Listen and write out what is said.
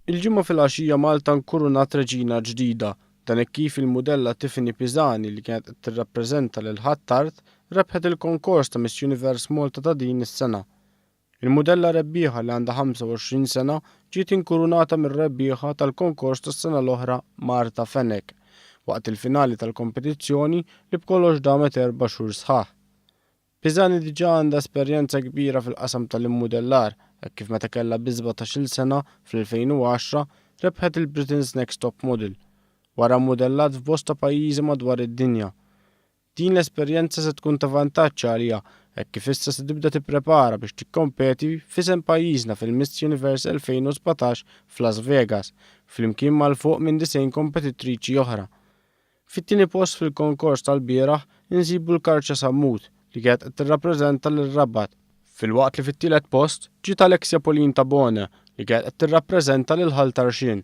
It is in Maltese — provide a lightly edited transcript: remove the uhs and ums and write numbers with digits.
Il-Ġimgħa filgħaxija Malta nkurunat reġina ġdida. Dan hekk kif il-mudella Tiffany Pisani li kienet qed tirrappreżenta lil Ħ'Attard rebħet il-konkors ta' Miss Universe Malta ta' din is-sena. Il-mudella rebbieħa li għandha 25 sena ġiet inkurunata mir-rebbieħa tal-konkors tas-sena l-oħra Marta Fenech waqt il-finali tal-kompetizzjoni li b'kollox damet erba' xhur sħaħ. Pisani diġà għandha esperjenza kbira fil-qasam tal-immudellar hekk kif meta kellha biss 17-il sena fl-2010 rebħet il-Britain's Next Top Model. Wara mmudellat f'bosta pajjiżi madwar id-dinja. Din l-esperjenza se tkun ta' vantaġġ għaliha hekk kif issa se tibda tipprepara biex tikkompeti f'isem pajjiżna fil-Miss Universe 2017 f'Las Vegas flimkien ma' 'l fuq minn 90 kompetitriċi oħra. Fit-tieni post fil-konkors tal-bieraħ insibu l-Karċa Sammut li kienet qed tirrappreżenta lir-Rabat, filwaqt li fit-tielet post ġiet Alexia Pauline Tabone li kienet qed tirrappreżenta lil Ħal Tarxien.